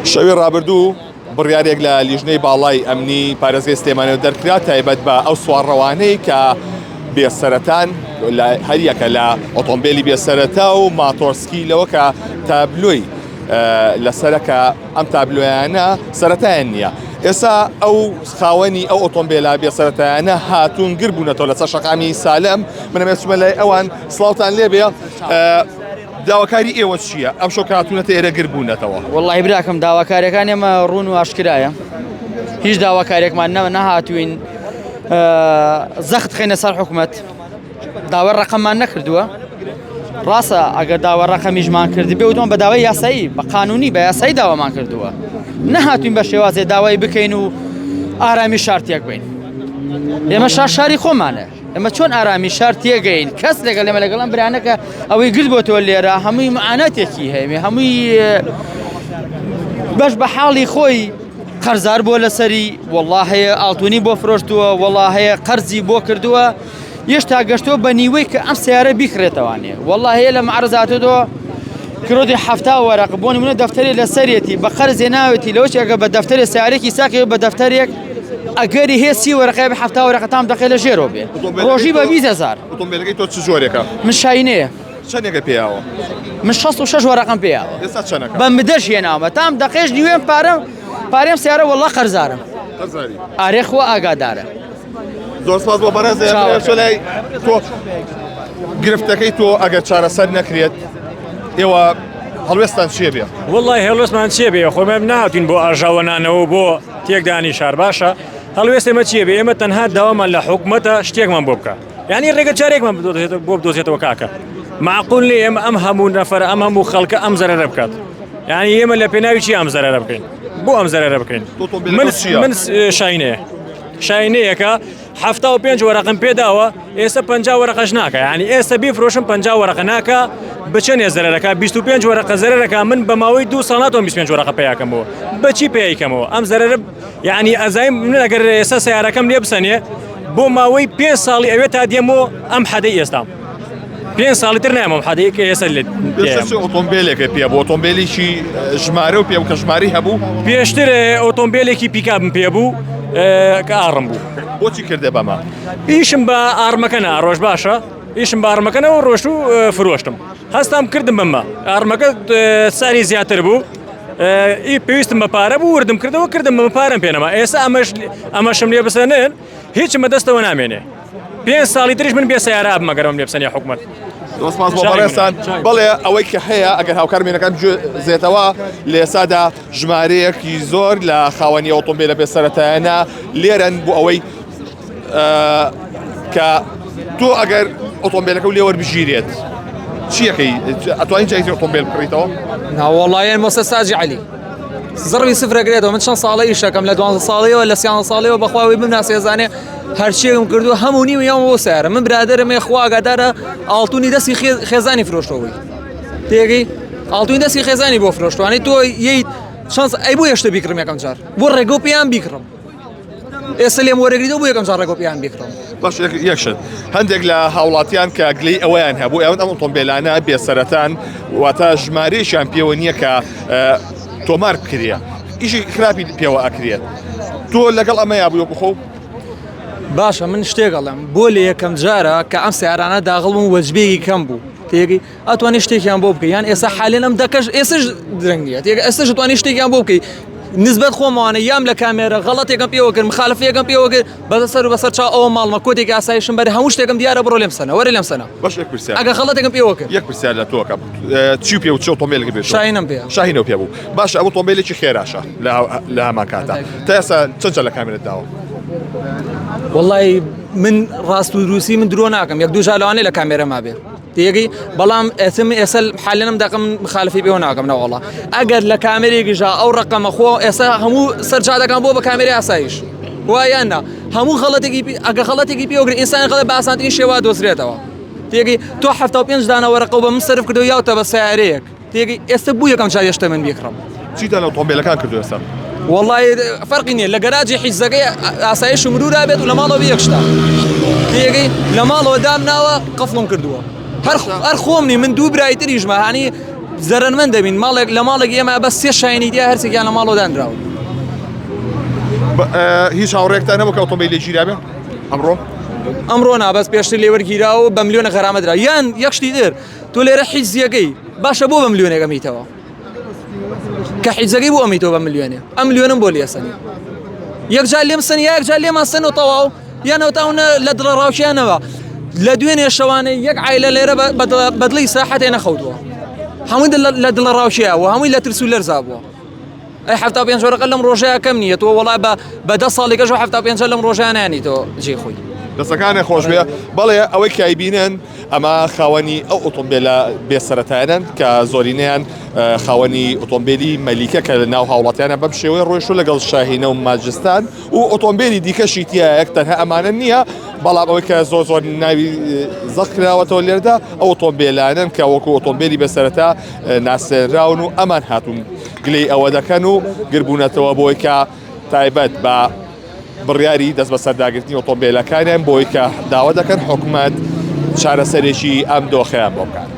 شەوی ڕابردوو بڕیارێک لە لیژنەی باڵای ئەمنی پارێزگای سلێمانیەوە دەرکرا تایبەت بە ئەو سوارڕەوانەی کە بێسەرەتان هەریەکە لە ئۆتۆمبیلی بێسەرەتا و ماتۆرسکی لەوە کە تابلۆی لەسەرە کە ئەم تابلۆیانە سەرەتایان نییە. ئێستا ئەو خاوەنی ئەو ئۆتۆمبیلە بێسەرەتایانە هاتوون گر بوونەتەوە لەسەر شەقامی سالم منەمێ چمە لای ئەوان سڵاوتان لێبێ داواکاری ئێوە چییە ئەمشەو کە هاتوونەتە ئێرە گر بوونەتەوە؟ وەڵی براکەم داواکاریەکان ئێمە ڕوون و ئاشکرایە هیچ داواکارێکمان نەوە نەهاتوین زەخت خەینە سەر حکومت داوای ڕقەمان نەکردووە ڕاستە ئەگەر داوا ڕقەمیشمان کرد بێ وتمان بە داوای یاسایی بە قانونی بە یاسایی داوامان کردووە نەهاتوین بە شێوازێ داوای بکەین و ئارامی شار تێک بین ئێمە شار شاری خۆمانە ئێمە چۆن ئارامی شار تێگەین کەس لەگەڵ ئێمە لەگەڵ ئەم برانەکە ئەوەی گرت بۆتەوە لێرە هەمووی معاناتێکی هەیە هەمووی بەش بە حاڵی خۆی قەرزار بۆ لەسەری وەڵا هەیە ئاڵتونی بۆ فرۆشتووە وەڵا هەیە قەرزی بۆ کردووە یشتا گەشتووە بە نیوەی کە ئەم سیارە بیکڕێتەوانێ وەڵا هەیە لە معرزاتەوە کرۆدی حەفتا وەرەق بۆ نمونە دەفتەرێ لەسەرێتی بە قەرزێ ناوێتی لەوەش ئەگە بە دەفتەرێ سیارێکی ساقی بە دەفتەرێک ئەگەری هەیە سی وەرەقەی بە حەفتا وەرەقە تام دەقەی لە ژێرەوە بێ ڕۆژی بە 20 هەزار. ئۆتۆمبیلەکەی تۆ چ جۆرێکە؟ من شاینەیە. چەندێکە پێیاوە؟ من 66 وەرەقەم پێیاوە. ئێستا چەنەکە؟ بە مدەش هێناومە تام دەقێش نیوێم پارەم پارێم سیارە وەڵا قەرزارم. قەرزاری؟ ئارێ خوا ئاگادارە. زۆر سپاس بۆ بەڕێز لای تۆ گرفتەکەی تۆ ئەگەر چارەسەر نەکرێت ئێوە هەڵوێستان چیە بێ؟ وەڵی هەڵوێستمان چیە بێ خۆمان ناتین بۆ ئاژاوەنانەوە بۆ تێکدانی شار باشە هەڵوێست ئێمە چیە بێ ئێمە تەنها داوامان لە حکومەتە شتێکمان بۆ بکە یعنی ڕێگە چارێکمان بۆ بدۆزێتەوە کاکە معقول نیە ئێمە ئەم هەموو نەفەر ئەم هەموو خەڵکە ئەم زەرەرە بکات یعنی ئێمە لە پێناوی چی ئەم زەرەرە بکەین بۆ ئەم زەرەرە بکەین من من شاینەیە شاینەیەکە 75 وەرەقم پێداوە ئێستا 50 وەرەقەش ناکە یعنی ئێستا بیفرۆشم 50 وەرەقە ناکە بچەنێ زەرەکە 25 وەرەقە زەرەکە من بە ماوەی دو ساڵ ناتوانم 25 وەرەقە پیاکەمەوە بەچی پیایکەمەوە ئەم زەرەرە یعنی ئەزای من ئەگەر ئێستا سیارەکەم لێ بسەنێ بۆ ماوەی پێ ساڵی ئەوێ تا دێمەوە ئەم حەدەی ئێستام پێ ساڵی تر نامەم حەدەی کە ئێستا لێ ئۆتۆمبیلێکە پێ بۆ ئۆتۆمبیلێکی ژمارە و پێ کە ژماری هەبوو پێشتر ئۆتۆمبیلێکی پیکابم پێ بوو کە ئاڕم بوو بۆچی کردێ بەمە ئیشم بە ئارمەکە نا ڕۆژ باشە ئیشم بە ئارمەکەنەوە ڕۆشت و فرۆشتم هەستام کردم بەمە ئارمەکە ساری زیاتر بوو ئی پێویستم بە پارە بوو وردم کردەوە کردم بە پارەم پێنەما ئێستا ئەمەش ئەمەشم لێ بسەنن هیچم بەدەستەوە نامێنێ پێ ساڵی تریش من بێ سیارە بم ئەگەرم لێ بسەنێ حکومەت. زۆر سپاس بۆ بەڕێزتان بەڵێ ئەوەی کە هەیە ئەگەر هاوکار مێنەکان زێتەوە لە ئێستادا ژمارەیەکی زۆر لە خاوەنی ئۆتۆمبیلە بێ سەرەتایانە لێرەن بۆ ئەوەی کە تۆ ئەگەر ئۆتۆمبیلەکە و لێوەربگیرێت چیەکەی ئەتوانی جایزی ئۆتۆمبیل بکڕیتەوە؟ ناوەڵایەن مۆسە ساجی عەلی زڕوی سفرەگرێتەوە من چەند ساڵە ئیشەکەم لە دوانزە ساڵیەوە لە سیانزە ساڵیەوە بەخواوی بمناسێزانێ هەرچیەکم کردو هەموو نیو یان بۆ سیارە من برادەرم هەیە خوا ئاگادارە ئاڵتونی دەستی خێزانی فرۆشتەوەی تێگەی ئاڵتونی دەستی خێزانی بۆ فرۆشتوانی تۆ یەیت چەند ئەی بۆ هێشتا بیکڕم یەکەم جار بۆ ڕێگە و پێیان بیکڕم ئێستا لێم وەرەگریدەوە بۆ یەکەم جار ڕێگە و پێیان بیکڕم باش یەک شت هەندێک لە هاوڵاتیان کە گلەی ئەوەیان هەبوو ئەوان ئەم ئۆتۆمبیلانە بێسەرەتان واتە ژمارەیەکیان پێوە نییە کە تۆمار بکرێ ئیشی خراپی پێوە ئەکرێت تۆ لەگەڵ ئەمەیا بووی وەکو خۆو؟ باشە من شتێک ئەڵێم بۆ لە یەکەم جارە کە ئەم سیارانە داغڵ بوون وەجبێکی کەم بوو تێگەی ئەتوانی شتێکیان بۆ بکەی یان ئێستا حالێن ئەم دەکەش ئێسش درەنگ نییە تێگە ئێستش توانی شتێکیان بۆ بکەی نسبەت خۆمەوانە یام لە کامێرە غەڵەتێکم پێوە کرد مخالفەیەکم پێوە کرد بەسە سەر و بەسەر چاو ئەوە ماڵمە کۆتێکی ئاسایشم بەر هەموو شتێکم دیارە بڕۆ لێم سەنە وەرە لێم سەنە باش یەک پرسیار ئەگە غەڵەتێکم پێوە کرد یەک پرسیار لە تۆ کەم چی پێ و چ ئۆتۆمبیلێک پێ شاهینم پێ شاهینەوە پێ بوو باشە ئەو ئۆتۆمبیلێکی خێراشە لە هەمان کاتا تا ئێستا چەند جار لە کامێرەت داوە؟ وەڵی من ڕاست و دروستی من درۆ ناکەم یەک دوو جار لەوانەیە لە کامێرە مابێ تێگەی بەڵام ئێسم ئێستا حالێنم دەقم مخالفی پێوە ناکەم نەوەڵا ئەگەر لە کامێرێکیشا ئەو ڕقەمە خۆ ئێستا هەموو سەرجادەکان بۆ بە کامێری ئاسایش وایان نا هەموو غەڵەتێکی ئەگە غەڵەتێکی پێوەگرێ ئینسان غەڵەت بە ئاسانترین شێوە دۆزرێتەوە تێگەی تۆ 75 دانە وەرەقە بە من سەرف کردو یاوتە بە سیارەیەک تێگەی ئێستا بوو یەکەم جار هێشتا من بیکڕم. چیتان لە ئۆتۆمبیلەکان کردو ئێستا؟ وەڵی فەرقی نییە لە گەراجی حیزەکەی ئاسایش و مرورا بێت و لە ماڵەوە یەک شتە تێگەی لە ماڵەوە دامناوە قفڵم کردووە هەر هەر خۆم نی من دوو برای تریشمە هەنی زەرەرمەند دەبین ماڵێک لە ماڵێک ئێمە بەس سێ شایەنی تیا هەرسێکیان لە ماڵەوە دانراون. هیچ هاوڕێکتان هەبوو کە ئۆتۆمبیلی گیرابێ ئەمڕۆ؟ ئەمڕۆ نا بەس پێشتر لێ وەرگیرا و بە ملیۆنە غەرامە درا یان یەک شتی تر تۆ لێرە حیزیەکەی باشە بۆ بە ملیۆنێک ئەمیتەوە کە حیزەکەی بۆ ئەمیتەوە بە ملیۆنێ ئەم ملیۆنم بۆ لێسەنی یەکجار لێم سەنی یا یەکجار لێمان سەن و تەواو یان ئەوتاونە لە دڵە ڕاوکیانەوە لە دوێنێ شەوانە یەک عیلە لێرە بەدڵی ساحەتێ نەخەوتووە هەمووی لە دڵە ڕاوکیە و هەمووی لە ترس و لەرزا بووە ئەی 75 وەرەقە لەم ڕۆژەیە کەم نییە تۆ وەڵا بە بە دە ساڵێکەش و 75 لەم ڕۆژەیە نانیتەوە جێ خۆی. دەستەکانێ خۆش بێ بەڵێ ئەوەی کایبینن ئەمە خاوەنی ئەو ئۆتۆمبیلە بێ سەرەتایانن کە زۆرینەیان خاوەنی ئۆتۆمبیلی مەلیکە کە لە ناو هاوڵاتیانە بەم شێوەی ڕۆیشت لەگەڵ شاهینە و ماجستان و ئۆتۆمبیلی دیکەشی تایەک تەنها ئەمانە نییە بەڵام ئەوەی کە زۆر زۆر ناوی زەق کراوەتەوە لێردا ئەو ئۆتۆمبیلانن کە وەکو ئۆتۆمبیلی بە سەرەتا ناسێنراون و ئەمان هاتوون گلەی ئەوە دەکەن و گربوونەتەوە بۆی کە تایبەت بە بڕیاری دەست بەسەرداگرتنی ئۆتۆمبیلەکانیان بۆی کە داوا دەکەن حکومەت چارەسەرێکی ئەم دۆخەیان بۆ بکات.